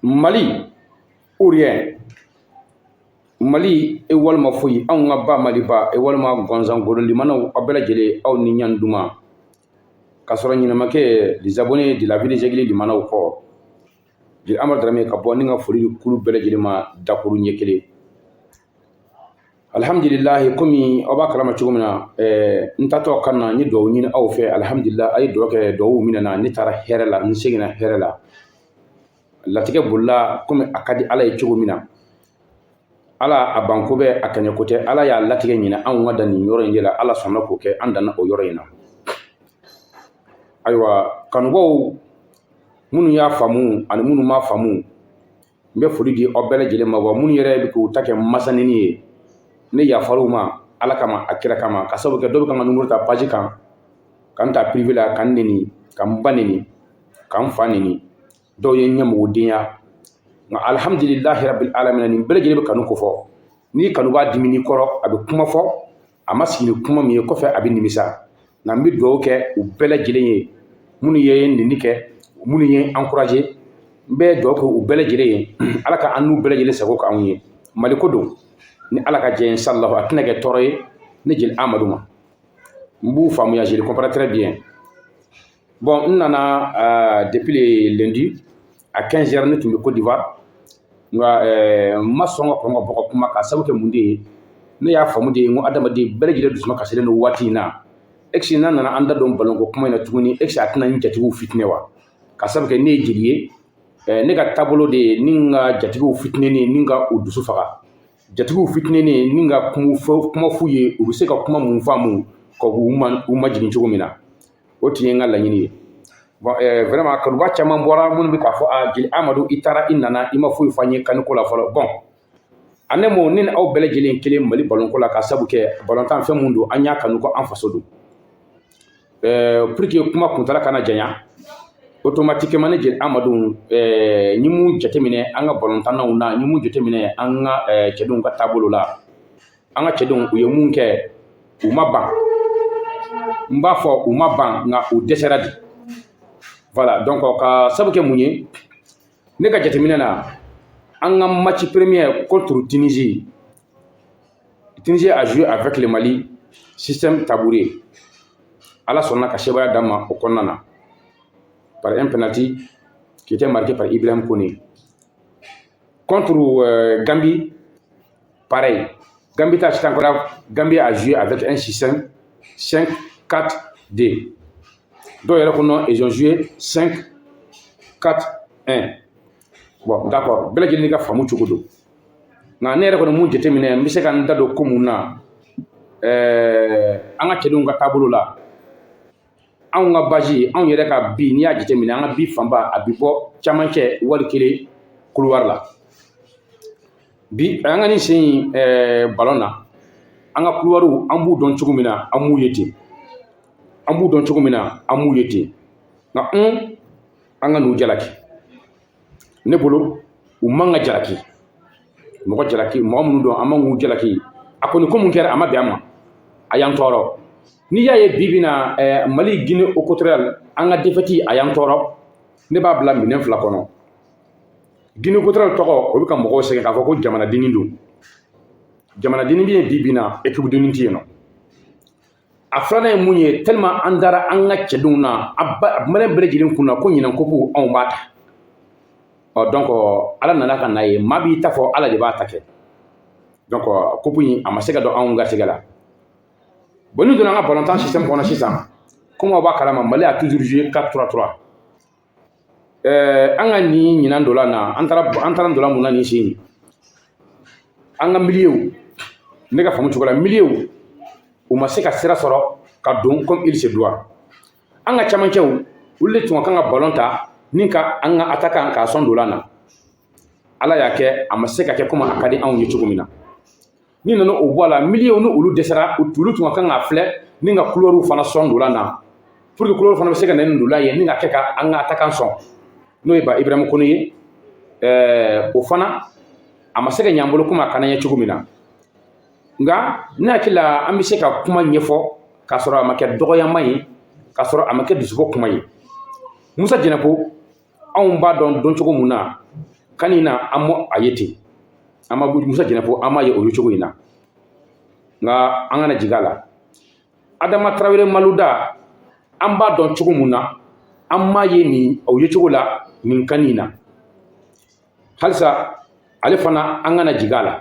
Mali ou rien, Mali e walima foyi. Anw ka ba Maliba e walima gansan limanaw, aw bɛɛ lajɛlen, aw ni ɲan duman k'a sɔrɔ ɲɛnamakɛ les abonnés de la vie de limanaw kɔ. Jeli Amadu Darame ka bɔ ni ka foli di kulu bɛɛ lajɛlen ma dakuru ɲɛ kelen. Alhamdulilahi, komi aw b'a kalama cogo min na, n tatɔ kan na, n ye dugawu ɲini aw fɛ. Alhamdulillah, a ye dugawu kɛ, dugawu minɛ na. Ne taara hɛrɛ la, n seginna hɛrɛ la. Latigɛ bolila komi a ka di Ala ye cogo min na. Ala a banko bɛ a kaɲɛ ko tɛ. Ala y'a latigɛ ɲinɛ anw ka dan nin yɔrɔ in de la. Ala sɔnna k'o kɛ, an danna o yɔrɔ in na. Ayiwa, kanubaw minnu y'a faamu ani minnu m'a faamu, n bɛ foli di aw bɛɛ lajɛlen ma. Wa minnu yɛrɛ bɛ k'u ta kɛ masanini ye, ne yafar'u ma Ala kama, a kira kama, ka sababu kɛ dɔ bɛ ka n ka numéro ta page kan, ka n ta privé la, ka n neni, ka n ba neni, ka n fa neni. Dɔw ye n ɲɛmɔgɔdenya. Nka alhamdulilahi rabbil alamin, nin bɛɛ lajɛlen bɛ kanu ko fɔ. N'i kanu b'a dimi kɔrɔ, a bɛ kuma fɔ a ma sigi ni kuma min ye, kɔfɛ a bɛ nimisa. Nka n bɛ dugawu kɛ u bɛɛ lajɛlen ye, minnu ye neni kɛ, minnu ye encouragé, n bɛ dugawu kɛ u bɛɛ lajɛlen ye. Ala ka an n'u bɛɛ lajɛlen sago k'anw ye. Mali ko don, ni Ala ka jɛ, inshallah, a tɛna kɛ tɔɔrɔ ye ne Jeli Amadu ma. N b'u faamuya, je les comprends très bien. Bon, n nana depuis le lundi à 15 heures, ne tun bɛ Côte d'Ivoire. Nka n ma sɔn ka kɔn ka bɔ ka kuma, k'a sababu kɛ mun de ye? Ne y'a faamu de ye n ko adamaden bɛɛ lajɛlen dusuma kasilen don waati in na. Est n'a nana an da don balonko kuma in na tuguni, est a tɛna n jatigiw fitinɛ wa? Ka sababu kɛ ne ye jeli ye, ne ka taabolo de ye ni n ka jatigiw fitinɛnen, ni ka u dusu faga, jatigiw fitinɛnen, ni ka kuma f'u ye, u bɛ se ka kuma mun faamu ka u ma jigin cogo min na. O tun ye n ka laɲini ye. Bon, vraiment, kanuba caman bɔra minnu bɛ k'a fɔ: a Jeli Amadu, i taara, i nana, i ma foyi fɔ an ye kaniko la fɔlɔ. Bon, a ne mo ne ni aw bɛɛ lajɛlen kelen Mali balonko la, ka sabu kɛ balontan fɛn mun don, an y'a kanu ko an faso don. Pour que kuma kuntala kana janya, automatiquement ne Jeli Amadu, ni mun jateminɛ an ka balontannaw na, ni mun jateminɛ an ka cɛdenw ka taabolo la, an ka cɛdenw, u ye mun kɛ, u ma ban. N b'a fɔ u ma ban, nka u dɛsɛra de. Voilà, donc ka sabu kɛ mun ye? Ne ka jateminɛ na, an ka match premier contre Tunisie, Tunisie a joué avec le Mali système tabouret. Ala sɔnna ka sebaaya d'an ma o kɔnɔna na par un penalty qui était marqué par Ibrahim Kone. Contre Gambie, pareil. Gambie, c'est encore Gambie a joué avec un système 5-4-2. Donc, ils ont joué 5-4-1. Bon, d'accord. Bɛɛ lajɛlen ka faamu cogo don. Nka ne yɛrɛ kɔni mun jateminɛ, n bɛ se ka n da don ko mun na, an ka cɛdenw ka taabolo la, anw ka base, anw yɛrɛ ka bi, n'i y'a jateminɛ, an ka bi fanba a bi bɔ camancɛ wali kelen couloir la. Bi an ka nin sen in ballon na, an ka couloirw, an b'u dɔn cogo min na, an b'u ye ten. An b'u dɔn cogo min na, an b'u ye ten. Nka an ka n'u jalaki. Ne bolo, u man ka jalaki. Mɔgɔ jalaki, mɔgɔ minnu don, an man k'u jalaki. A kɔni ko mun kɛra, a ma bɛn a ma, a y'an tɔɔrɔ. N'i y'a ye bi bi na, Mali Guinée équatoriale, an ka défaite, a y'an tɔɔrɔ. Ne b'a bila minɛn fila kɔnɔ. Guinée équatoriale tɔgɔ, o bɛ ka mɔgɔw sɛgɛn k'a fɔ ko jamanadennin don. Jamanadennin bɛ yen bi bi na, équipe dennin tɛ yen nɔ. A filanan ye mun ye? Tellement an dara an ka cɛdenw na, a maliyɛn bɛɛ lajɛlen kunna ko ɲinan coupe anw b'a ta. Ɔ donc Ala nana ka na ye, maa b'i ta fɔ, Ala de b'a ta kɛ. Donc coupe in, a ma se ka don anw garisɛgɛ la. Bon, ni donna an ka balontan système kɔnɔ sisan, komi aw b'a kalama, Mali a toujours joué 4-3-3. An ka nin ɲinan dolan na, an taara ndolan mun na nin sen in? An ka milieu, ne ka faamu cogo la, milieu u ma se ka sira sɔrɔ ka don comme il se doit. An ka camancɛw, olu de tun ka kan ka ballon ta ni ka an ka attaquant k'a sɔn dolan na. Ala y'a kɛ, a ma se ka kɛ komi a ka di anw ye cogo min na. Ni nana o bɔ a la, milieu ni olu dɛsɛra, olu tun ka kan ka filɛ ni ka couloir fana sɔn dolan na, pour que couloir fana bɛ se ka na ni dolan ye ni ka kɛ ka an ka attaquant sɔn, n'o ye ba Ibrahim Kone ye. O fana a ma se ka ɲɛ an bolo komi a ka d'an ye cogo min na. Nka ne hakili la, an bɛ se ka kuma ɲɛfɔ k'a sɔrɔ a ma kɛ dɔgɔyama ye, k'a sɔrɔ a ma kɛ dusubɔ kuma ye. Musa Jɛnɛpo, anw b'a dɔn dɔn cogo mun na. CAN in na, an ma a ye ten. An ma Musa Jɛnɛpo, an m'a ye o ye cogo in na. Nka an kana jigin a la. Adama Tarawele Maluda, an b'a dɔn cogo mun na, an m'a ye nin o ye cogo la nin CAN in na. Halisa ale fana, an kana jigin a la.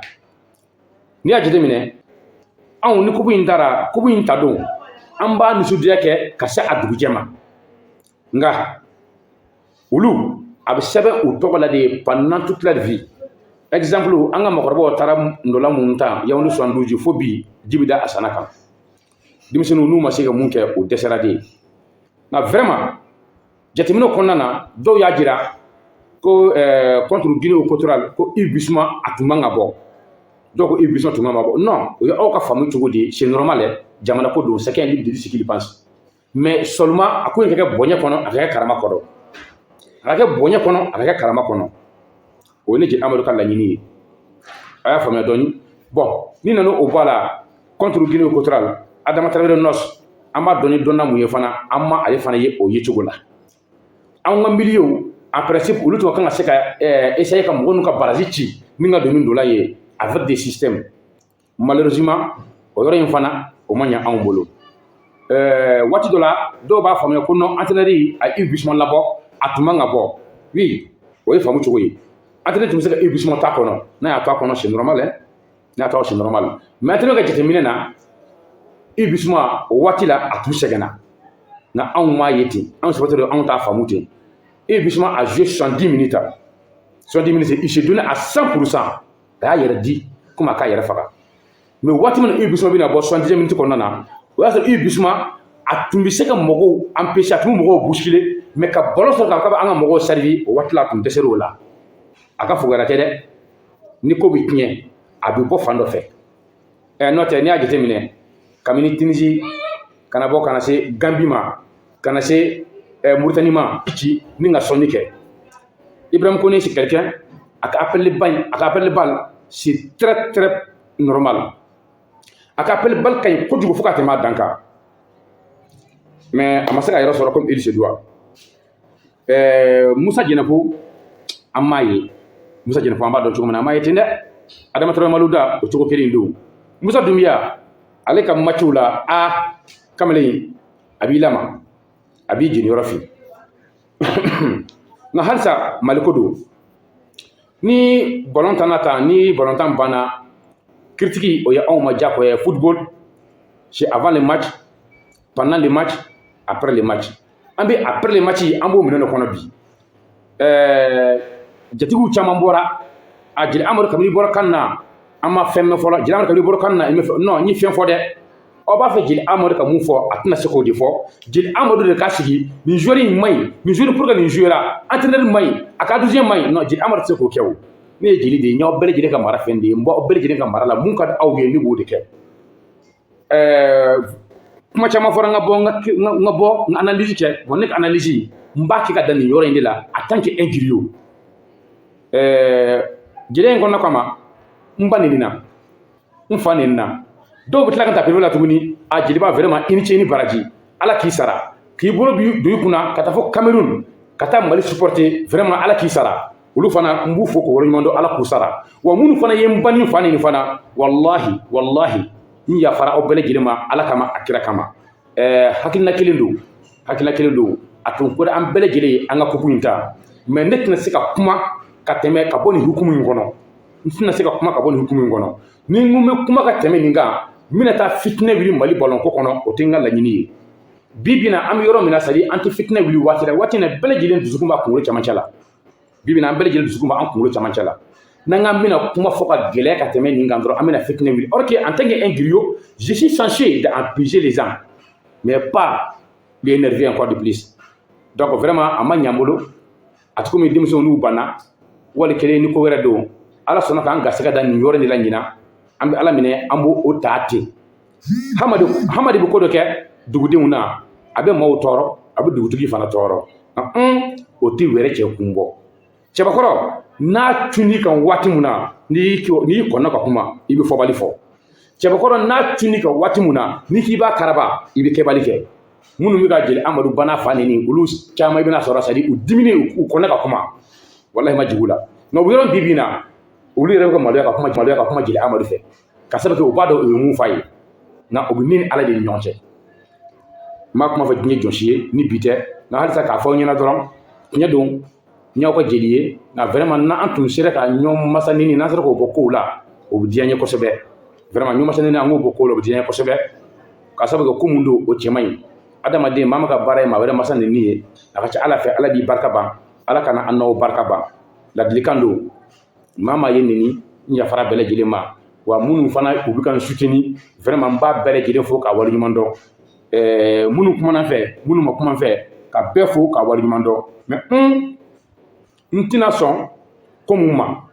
N'i y'a jateminɛ, anw ni coupe in taara, coupe in ta don, an b'a nisɔndiya kɛ ka se a dugujɛ ma. Nka olu, a bɛ sɛbɛn u tɔgɔ la de pendant toute leur vie. Exemple, an ka mɔgɔkɔrɔbaw taara ndola mun ta Yaoundé 72, fo bi ji bɛ da a sanna kan. Denmisɛnninw n'u ma se ka mun kɛ, o dɛsɛra de. Nka vraiment, jateminɛw kɔnɔna na, dɔw y'a jira ko contre Guinée équatoriale, ko Yves Bissouma, a tun man ka bɔ. Dɔw ko Yves Bissouma tun man ka bɔ. Non, o ye aw ka faamu cogo di ye, c'est normal dɛ. Jamana ko don, chacun est libre de dire ce qu'il pense, mais seulement a ko in ka kɛ bonya kɔnɔ, a ka kɛ karama kɔrɔ, a ka kɛ bonya kɔnɔ, a ka kɛ karama kɔnɔ. O ye ne Jeli Amadu ka laɲini ye. A y'a faamuya dɔɔni. Bon, ni nana o bɔ a la, contre Guinée équatoriale, Adama Traoré Nos, an b'a dɔn ni dɔnna mun ye fana, an ma ale fana ye o ye cogo la. Anw ka milieu, en principe, olu tun ka kan ka se ka essayer ka mɔgɔ ninnu ka baraji ci min ka don ni ndola ye avec des systèmes. Malheureusement, o yɔrɔ in fana, o ma ɲɛ anw bolo. Waati dɔ la, dɔw b'a faamuya ko non, entraîneur a ye Yves Bissouma labɔ, a tun man ka bɔ. Oui, o ye faamu cogo ye. Entraîneur tun bɛ se ka Yves Bissouma t'a kɔnɔ. N'a y'a to a kɔnɔ, c'est normal hein. N'a y'a to, c'est normal. Mais entraîneur ka jateminɛ na, Yves Bissouma, o waati la, a tun sɛgɛnna. Nka anw m'a ye ten, anw supporters, anw t'a faamu ten. Yves Bissouma a joué 70 minutes. 70 minutes, il s'est donné à 100%. A y'a yɛrɛ di komi a k'a yɛrɛ faga. Mais waati min na Yves Bissouma bɛna bɔ 70 minutes kɔnɔna na, o y'a sɔrɔ Yves Bissouma, a tun bɛ se ka mɔgɔw empêcher, a tun bɛ mɔgɔw bousculer, mais ka ballon sɔrɔ k'a bɛ an ka mɔgɔw servi, o waati la, a tun dɛsɛra o la. A ka fugariya tɛ dɛ. Ni ko bɛ tiɲɛ, a bɛ bɔ fan dɔ fɛ. Ɛ n'o tɛ, n'i y'a jateminɛ, kabini Tunisie ka na bɔ ka na se Gambie ma, ka na se Mauritanie ma ci ni ka sɔnni kɛ, Ibrahim Koné, c'est quelqu'un, a ka appel balle, a ka appel balle, c'est très très normal. A ka appel balle ka ɲi kojugu fo ka tɛmɛ a dan kan, mais a ma se ka yɔrɔ sɔrɔ comme il se doit. Musa Jɛnɛpo, an m'a ye. Musa Jɛnɛpo, an b'a dɔn cogo min na, an m'a ye ten dɛ. Adama Traoré Maluda, o cogo kelen don. Musa Dunbiya, ale ka matchw la, a kamalen a b'i lama, a b'i jeniyɔrɔ fin. Nka halisa Maliko don. Ni balontan na ta, ni balontan banna, critique, o ye anw ma diyagoya ye. Football, c'est avant le match, pendant le match, après le match. An bɛ après le match, an b'o minɛn de kɔnɔ bi. Jatigiw caman bɔra a Jeli Amadu, kabini bɔra kan na, an ma fɛn mɛn fɔlɔ. Jeli Amadu, kabini bɔra kan na, i fɛ non, n ye fɛn fɔ dɛ. Aw b'a fɛ Jeli Amadu ka mun fɔ? A tɛna se k'o de fɔ. Jeli Amadu de ka sigi, nin joueur in man ɲi, nin joueur, pour que nin joueur la, entraîneur man ɲi, a ka deuxième man ɲi. Non, Jeli Amadu tɛ se k'o kɛ. O ne ye jeli de ye, n y'aw bɛɛ lajɛlen ka mara fɛn de ye, n b'aw bɛɛ lajɛlen ka mara la. Mun ka di aw ye, ne b'o de kɛ. Kuma caman fɔra, n ka bɔ, n ka bɔ n ka analyse kɛ. Bon, ne ka analyse, n b'a kɛ ka dan nin yɔrɔ in de la en tant que un griot. Jeliya in kɔnɔna kama, n ba nenina, n fa nenina. Dɔw bɛ tila ka taa privé la tuguni. A jeliba, vraiment, i ni ce, i ni baraji, Ala k'i sara, k'i bolo bi don i kunna ka taa fɔ Cameroun ka taa Mali supporter. Vraiment, Ala k'i sara. Olu fana, n b'u fo k'o waleɲuman dɔn, Ala k'u sara. Wa minnu fana ye n ba ni fa neni fana, wallahi wallahi, n yafara aw bɛɛ lajɛlen ma, Ala kama, a kira kama. Hakilina kelen don, hakilina kelen don. A tun ko an bɛɛ lajɛlen ye an ka coupe in ta, mais ne tɛna se ka kuma ka tɛmɛ ka bɔ nin hukumu in kɔnɔ. N tɛna se ka kuma ka bɔ nin hukumu in kɔnɔ. Ni n ko n bɛ kuma ka tɛmɛ nin kan, n bɛna taa fitinɛ wuli Mali ballon ko kɔnɔ. O tɛ n ka laɲini ye. Bi bi in na, an bɛ yɔrɔ min na, c'est à dire an tɛ fitinɛ wuli waati la. Waati in na, bɛɛ lajɛlen dusukun b'a kunkolo camancɛ la. Bi bi in na, an bɛɛ lajɛlen dusukun b'an kunkolo camancɛ la. N'an k'an bɛna kuma fɔ ka gɛlɛya ka tɛmɛ nin kan dɔrɔn, an bɛna fitinɛ wuli. Or que en tant qu'un griot, je suis censé d'apaiser les gens, mais pas les énerver encore de plus. Donc vraiment, a ma ɲɛ n bolo. A tɛ komi denmisɛnw n'u banna wali kelen ni ko wɛrɛ don. Ala sɔnna k'an garisɛgɛ da nin yɔrɔ in de la ɲinan. An bɛ Ala minɛ, an b'o o ta ten. Hamadi, Hamadi bɛ ko dɔ kɛ dugudenw na, a bɛ maaw tɔɔrɔ, a bɛ dugutigi fana tɔɔrɔ. Nka o tɛ wɛrɛ cɛ kun bɔ. Cɛbakɔrɔ n'a cun'i kan waati min na, n'i kɔnna ka kuma, i bɛ fɔbali fɔ. Cɛbakɔrɔ n'a cun'i kan waati min na, n'i k'i b'a karaba, i bɛ kɛbali kɛ. Minnu bɛ ka Jeli Amadu banna fa neni, olu caman, i bɛna sɔrɔ, c'est à dire u diminen, u kɔnna ka kuma. Walahi, ma jigin u la. Nka u bɛ yɔrɔ bi bi in na, olu yɛrɛ bɛ ka maloya ka kuma, maloya ka kuma Jeli Amadu fɛ, ka sababu kɛ u b'a dɔn u ye mun f'a ye. Nka o bɛ ne ni Ala de ni ɲɔgɔn cɛ. N m'a kuma fɔ diɲɛ jɔsi ye ni bi tɛ, nka halisa k'a fɔ aw ɲɛna dɔrɔn, tiɲɛ don, n y'aw ka jeli ye. Nka vraiment, n'an tun sera ka ɲɔgɔn masa nini, n'an sera k'o bɔ kow la, o bɛ diya n ye kosɛbɛ. Vraiment, ɲɔgɔn masa nini, an k'o bɔ kow la, o bɛ diya n ye kosɛbɛ, ka sababu kɛ ko mun don, o cɛ man ɲi. Adamaden, maa ma ka baara ye maa wɛrɛ masa nini ye, a ka ca Ala fɛ, Ala b'i barika ban. Ala kana an n'aw barika ban. Ladilikan don. Maa maa ye nini, n yafara bɛɛ lajɛlen ma. Wa minnu fana u bɛ ka n soutenir, vraiment, n b'a bɛɛ lajɛlen fo k'a waleɲuman dɔn. Minnu kumana fɛ, minnu ma kuma fɛ, ka bɛɛ fo k'a waleɲuman dɔn. Mais n tɛna sɔn ko mun ma,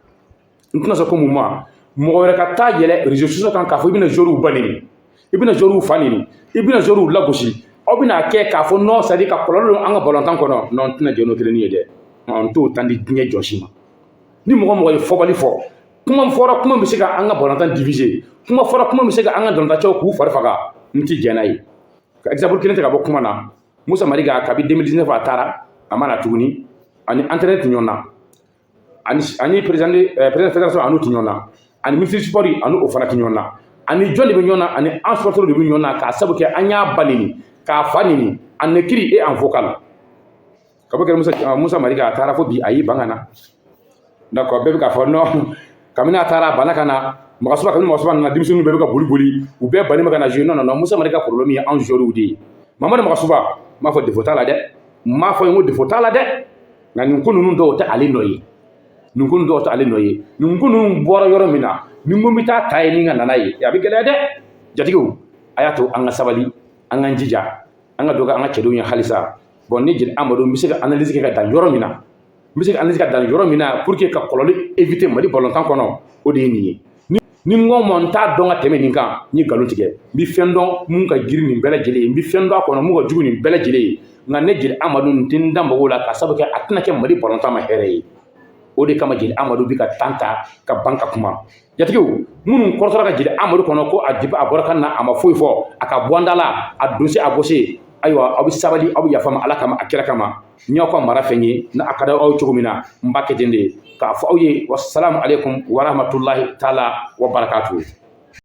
n tɛna sɔn ko mun ma, mɔgɔ wɛrɛ ka taa yɛlɛ réseaux sociaux kan k'a fɔ i bɛna joueurs ba neni, i bɛna joueurs fa neni, i bɛna joueurs lagosi, aw bɛna kɛ k'a fɔ non, c'est à dire ka kɔlɔlɔ don an ka balontan kɔnɔ. Non, n tɛna jɛ n'o kelenni ye dɛ. N t'o tan di diɲɛ jɔsi ma. Ni mɔgɔ mɔgɔ ye fɔbali fɔ, kuma fɔra, kuma bɛ se ka an ka balontan diviser, kuma fɔra, kuma bɛ se ka an ka balontancɛw k'u fari faga, n ti jɛn n'a ye. Ka exemple kelen ta ka bɔ kuma na: Musa Mariga, kabi 2019 a taara, a ma na tuguni. Ani entraîneur tɛ ɲɔgɔn na, ani président fédération, ani tɛ ɲɔgɔn na, ani ministre sport, ani o fana tɛ ɲɔgɔn na. Ani jɔn de bɛ ɲɔgɔn na? Ani an supporter de bɛ ɲɔgɔn na, k'a sababu kɛ an y'a ba neni, k'a fa neni en écrit et en vocal. Ka bɔ kɛ Musa Mariga, a taara fo bi, a y'i ban ka na. D'accord, bɛɛ bɛ k'a fɔ non, kabini a taara, a banna ka na. Magasuba, kabini Magasuba nana, denmisɛnninw bɛɛ bɛ ka boli boli, u bɛɛ bannen bɛ ka na jouer. Non, non, non, Musa Mariga problème ye an joueurs de ye. Mamadu Magasuba, n m'a fɔ défaut t'a la dɛ, n m'a fɔ n ko défaut t'a la dɛ, nka nin ko ninnu dɔw tɛ ale nɔ ye, nin ko ninnu dɔw tɛ ale nɔ ye. Nin ko ninnu bɔra yɔrɔ min na, ni n ko n bɛ taa ta yen ni ka nana ye, a bɛ gɛlɛya dɛ. Jatigiw, a y'a to an ka sabali, an k'an jija, an ka dɔ kɛ an ka cɛdenw ye halisa. Bon, ni Jeli Amadu, n bɛ se ka analyse kɛ ka dan yɔrɔ min na, n bɛ se ka analyse ka dan yɔrɔ min na pour que ka kɔlɔlɔ éviter Mali balontan kɔnɔ, o de ye nin ye. Ni n ko ma n t'a dɔn ka tɛmɛ nin kan, n ye nkalon tigɛ. N bɛ fɛn dɔn mun ka girin nin bɛɛ lajɛlen ye, n bɛ fɛn dɔn a kɔnɔ mun ka jugu nin bɛɛ lajɛlen ye. Nka ne Jeli Amadu, n tɛ n da mago la, ka sababu kɛ a tɛna kɛ Mali balontan ma hɛrɛ ye. O de kama Jeli Amadu bɛ ka tan ta ka ban ka kuma. Jatigiw, minnu kɔrɔtɔra ka Jeli Amadu kɔnɔ ko a depuis a bɔra ka na, a ma foyi fɔ, a ka bɔ an da la, a don se, a bɔ se, ayiwa, aw bɛ sabali, aw bɛ yafa ma Ala kama, a kira kama. N y'aw ka mara fɛn ye, n'a ka di aw cogo min na, n b'a kɛ ten de k'a fɔ aw ye. Wasalamu aleykum warahmatulahi taala wa barakatuhu.